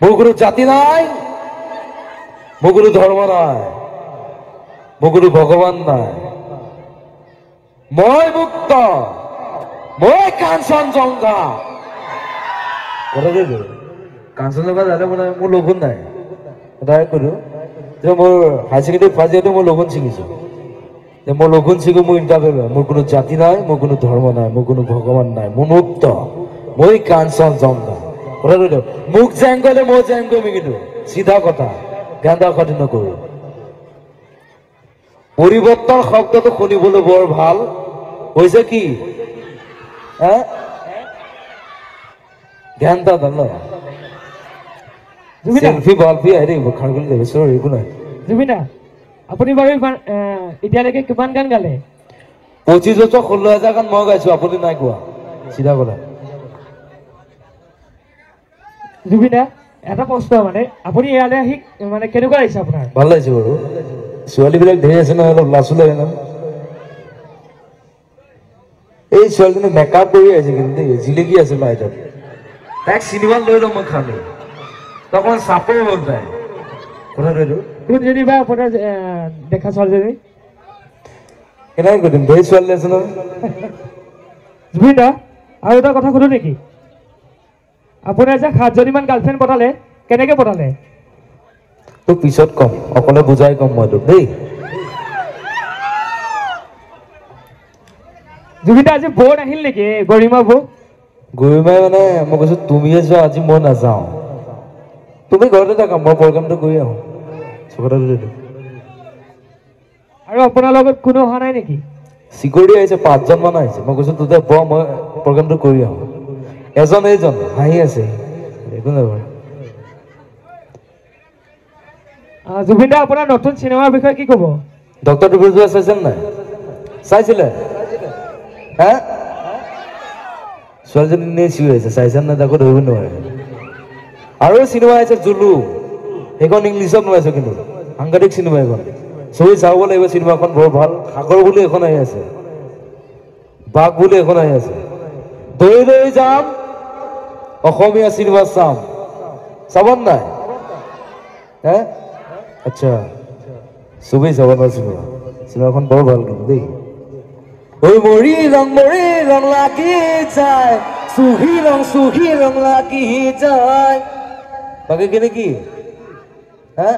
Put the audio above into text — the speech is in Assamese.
মোৰ কোনো জাতি নাই, মোৰ কোনো ধৰ্ম নাই, মোৰ কোনো ভগৱান নাই। মই মুক্ত, মই কাঞ্চনজংঘা। কথাটো কাঞ্চনজংঘা যাতে মানে মোৰ লঘোণ নাই। ডাইৰেক্ট কৈছো যে মোৰ হায়াৰ ছেকেণ্ডেৰী ফাৰ্ষ্ট ইয়াৰতে মই লঘোণ ছিঙিছোঁ। যে মই লঘোণ ছিঙো, মোৰ ইণ্টাৰভিউ লয়। মোৰ কোনো জাতি নাই, মোৰ কোনো ধৰ্ম নাই, মোৰ কোনো ভগৱান নাই, মোৰ মুক্ত, মই কাঞ্চনজংঘা। কথাটো দিয়ক, মোক জেং কৰিলে মই জেং কৰিম, কিন্তু চিধা কথা, গেন্দা খতি নকৰোঁ। পৰিৱৰ্তন শব্দটো শুনিবলৈ বৰ ভাল হৈছে কি জ্ঞান ন চেলফি বালফি আহি থাকিব, খাৰ কৰি যাব, চৰি একো নাই। জুবিনা, আপুনি বাৰু এতিয়ালৈকে কিমান গান গালে? 25 বছৰ 16,000 গান মই গাইছো, আপুনি নাই কোৱা, চিধা কথা। জুবিনা, এটা প্ৰশ্ন, মানে আপুনি ইয়ালৈ আহি মানে কেনেকুৱা লাগিছে আপোনাৰ? ভাল লাগিছে বাৰু। ছোৱালীবিলাক ধেৰ আছে নহয়, অলপ লাজো লাগে নহয়। এই ছোৱালীজনী মেকআপ কৰি আহিছে কিন্তু দেই, জিলিকি আছে লাইটত। তাইক চিনেমাত লৈ ল'ম মই খালি, অকণমান চাপৰ হ'ল তাই। কথাটো এইটো। কোনজনী বা আপোনাৰ দেখা ছোৱালীজনী? কেনেকৈ কৈ দিম, ধেৰ ছোৱালী আছে নহয়। জুবিন দা, আৰু এটা কথা সুধো নেকি? আপোনাৰ যে 7জনীমান গাৰ্লফ্ৰেণ্ড পতালে, কেনেকে পতালে? তোক পিছত কম, অকলে বুজাই কম মই তোক দেই। জুবিন দা, আজি বৌ নাহিল নেকি? গৰিমা বৌ? গৰিমাই মানে মই কৈছো তুমিয়ে যোৱা, আজি মই নাযাওঁ, তুমি ঘৰতে থাকা, মই প্ৰগ্ৰামটো কৰি আহোঁ। কথাটো দিলোঁ। আৰু আপোনাৰ লগত কোনো অহা নাই নেকি? চিকিউৰিটি আহিছে, 5জন মান আহিছে। মই কৈছো তোতে ব, মই প্ৰগ্ৰামটো কৰি আহোঁ। এজন এইজন হাঁহি আছে, একো নাই বাৰু। জুবিন দা, আপোনাৰ নতুন চিনেমাৰ বিষয়ে কি ক'ব? ডক্টৰ ডিব্ৰুগড় চাইছে নাই? চাইছিলে? হে, ছোৱালীজনী এনেই চিঞৰি আছে, চাইছে নাই তাকো ধৰিব নোৱাৰে। আৰু চিনেমা আহিছে জুলু, সেইখন ইংলিছত নোলাইছে কিন্তু সাংঘাতিক চিনেমা এইখন, চবেই চাব লাগিব। চিনেমাখন বৰ ভাল। সাগৰ বুলি এখন আহি আছে, বাঘ বুলি এখন আহি আছে। দৌৰি দৌৰি যাম, অসমীয়া চিনেমা চাম। চাব নাই? হে, আচ্ছা, চবেই চাব ন চিনেমা? চিনেমাখন বৰ ভাল কিন্তু দেই। ঐ মৰি ৰং মৰি ৰং লাগি যায়, চুহি ৰং চুহি ৰং লাগি যায়। বাকী কেনে কি? হা,